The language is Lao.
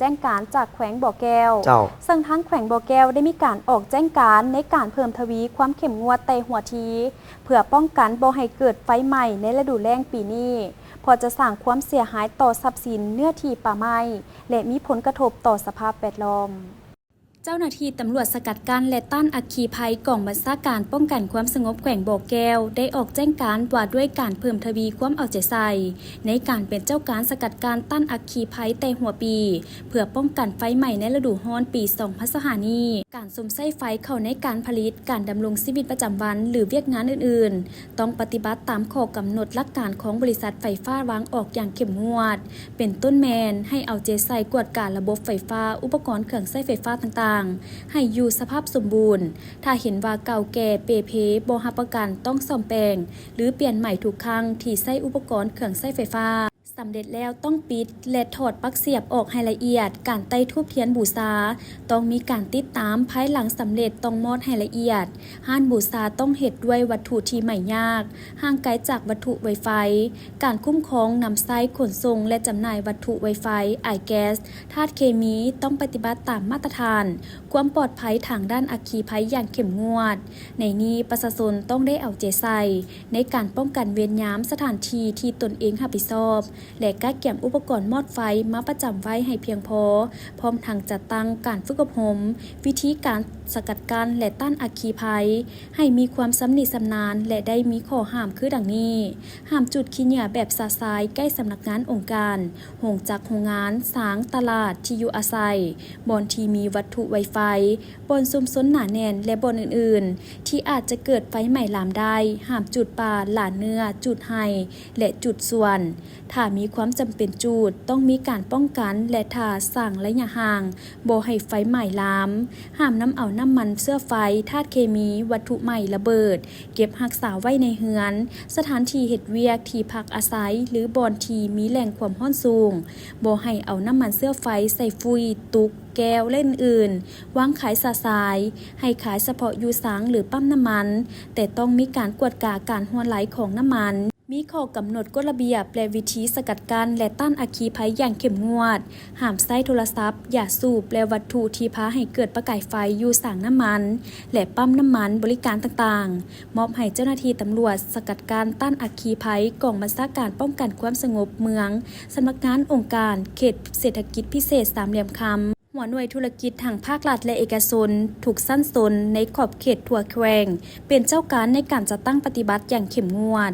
ແຈ້ງການຈາກແຂວງບໍ່ແກ້ວ ເຈົ້າ ເຊິ່ງທາງແຂວງບໍ່ແກ້ວໄດ້ມີການອອກແຈ້ງການໃນການເພີ່ມທະວີຄວາມເຂັ້ມງວດແຕ່ຫົວທີ ເພື່ອປ້ອງກັນບໍ່ໃຫ້ເກີດໄຟໄໝ້ໃນລະດູແລ້ງປີນີ້ ເພາະຈະສ້າງຄວາມເສຍຫາຍຕໍ່ຊັບສິນ, ເນື້ອທີ່ປ່າໄມ້ ແລະ ມີຜົນກະທົບຕໍ່ສະພາບແວດລ້ອມ. ເຈົ້າໜ້າທີ່ຕຳຫຼວດສະກັດກັ້ນ ແລະ ຕ້ານອັກຄີໄພ ກອງບັນຊາການປ້ອງກັນຄວາມສະຫງົບແຂວງບໍ່ແກ້ວ ໄດ້ອອກແຈ້ງການວ່າດ້ວຍການເພີ່ມທະວີຄວາມເອົາໃຈໃສ່ ໃນການເປັນເຈົ້າການສະກັດກັ້ນຕ້ານອັກຄີໄພແຕ່ຫົວປີ ເພື່ອປ້ອງກັນໄຟໄໝ້ໃນລະດູຮ້ອນປີສອງພັນຊາວຫ້ານີ້. ການສຸມໃຊ້ໄຟເຂົ້າໃນການຜະລິດ, ການດຳລົງຊີວິດປະຈຳວັນ ຫຼື ວຽກງານອື່ນໆ ຕ້ອງປະຕິບັດຕາມຂໍ້ກຳນົດຫຼັກການຂອງບໍລິສັດໄຟຟ້າວາງອອກຢ່າງເຂັ້ມງວດ. ເປັນຕົ້ນແມ່ນໃຫ້ເອົາໃຈໃສ່ກວດກາລະບົບໄຟຟ້າ, ອຸປະກອນເຄື່ອງໃຊ້ໄຟຟ້າຕ່າງໆ ໃຫ້ຢູ່ສະພາບສົມບູນ. ຖ້າເຫັນວ່າເກົ່າແກ່, ເປ່ເພ, ບໍ່ຮັບປະກັນ, ຕ້ອງສ້ອມແປງ ຫຼື ປ່ຽນໃໝ່ທຸກຄັ້ງທີ່ໃຊ້ອຸປະກອນເຄື່ອງໃຊ້ໄຟຟ້າ. ສຳເລັດແລ້ວຕ້ອງປິດ ແລະ ຖອດປັກສຽບອອກໃຫ້ລະອຽດ. ການໄຕ້ທູບທຽນບູຊາ ຕ້ອງມີການຕິດຕາມ. ພາຍຫຼັງສຳເລັດຕ້ອງມອດໃຫ້ລະອຽດ. ຮ້ານບູຊາຕ້ອງເຮັດດ້ວຍວັດຖຸທີ່ໄໝ້ຍາກ, ຫ່າງໄກຈາກວັດຖຸໄວໄຟ. ການຄຸ້ມຄອງ, ນຳໃຊ້, ຂົນສົ່ງ ແລະ ຈຳໜ່າຍວັດຖຸໄວໄຟ, ອາຍແກັສ, ທາດເຄມີ ຕ້ອງປະຕິບັດຕາມມາດຕະຖານຄວາມປອດໄພທາງດ້ານອັກຄີໄພຢ່າງເຂັ້ມງວດ. ໃນນີ້ປະຊາຊົນຕ້ອງໄດ້ເອົາໃຈໃສ່ໃນການປ້ອງກັນເວນຍາມສະຖານທີ່ທີ່ຕົນເອງຮັບຜິດຊອບ ແລະ ກະກຽມອຸປະກອນມອດໄຟມາປະຈຳໄວ້ໃຫ້ພຽງພໍ, ພ້ອມທັງຈັດຕັ້ງການຝຶກອົບຮົມວິທີການສະກັດກັ້ນ ແລະ ຕ້ານອັກຄີໄພ ໃຫ້ມີຄວາມຊຳນິຊຳນານ ແລະ ໄດ້ມີຂໍ້ຫ້າມຄືດັ່ງນີ້: ຫ້າມຈູດຂີ້ເຫຍື້ອແບບຊະຊາຍໃກ້ສຳນັກງານອົງການ, ໂຮງຈັກໂຮງງານ, ສາງ, ຕະຫຼາດ, ທີ່ຢູ່ອາໄສ, ບ່ອນທີ່ມີວັດຖຸໄວໄຟ, ບ່ອນຊຸມຊົນໜາແໜ້ນ ແລະ ບ່ອນອື່ນໆ ທີ່ອາດຈະເກີດໄຟໄໝ້ລາມໄດ້. ຫ້າມຈູດປ່າ, ຫຼາເນື້ອ, ຈູດໄຮ່ ແລະ ຈູດສວນ. ຖ້າມີຄວາມຈຳເປັນຈູດ, ຕ້ອງມີການປ້ອງກັນ ແລະ ຖ້າສ້າງໄລຍະຫ່າງ ບໍ່ໃຫ້ໄຟໄໝ້ລາມ. ຫ້າມນຳເອົານ້ຳມັນເຊື້ອໄຟ, ທາດເຄມີ, ວັດຖຸໄໝ້ລະເບີດ ເກັບຮັກສາໄວ້ໃນເຮືອນ, ສະຖານທີ່ເຮັດວຽກ, ທີ່ພັກອາໄສ ຫຼື ບ່ອນທີ່ມີແຫຼ່ງຄວາມຮ້ອນສູງ. ບໍ່ໃຫ້ເອົານ້ຳມັນເຊື້ອໄຟໃສ່ຟຸ້ຍ, ຕຸກ, ແກ້ວ ແລະ ອື່ນໆ ວາງຂາຍຊະຊາຍ. ໃຫ້ຂາຍສະເພາະຢູ່ສາງ ຫຼື ປ້ຳນ້ຳມັນ, ແຕ່ຕ້ອງມີການກວດກາການຮົ່ວໄຫຼຂອງນ້ຳມັນ. ມີຂໍ້ກຳນົດກົດລະບຽບ ແລະ ວິທີສະກັດກັ້ນ ແລະ ຕ້ານອັກຄີໄພຢ່າງເຂັ້ມງວດ. ຫ້າມໃຊ້ໂທລະສັບ, ຢາສູບ ແລະ ວັດຖຸທີ່ພາໃຫ້ເກີດປະກາຍໄຟຢູ່ສາງນ້ຳມັນ ແລະ ປ້ຳນ້ຳມັນບໍລິການຕ່າງໆ. ມອບໃຫ້ເຈົ້າໜ້າທີ່ຕຳຫຼວດສະກັດກັ້ນຕ້ານອັກຄີໄພ ກອງບັນຊາການປ້ອງກັນຄວາມສະຫງົບເມືອງ, ສຳນັກງານອົງການເຂດເສດຖະກິດພິເສດສາມຫຼ່ຽມຄຳ, ຫົວໜ່ວຍທຸລະກິດທາງພາກລັດ ແລະ ເອກະຊົນທຸກຊັ້ນຊົນໃນຂອບເຂດທົ່ວແຂວງ ເປັນເຈົ້າການໃນການຈັດຕັ້ງປະຕິບັດຢ່າງເຂັ້ມງວດ.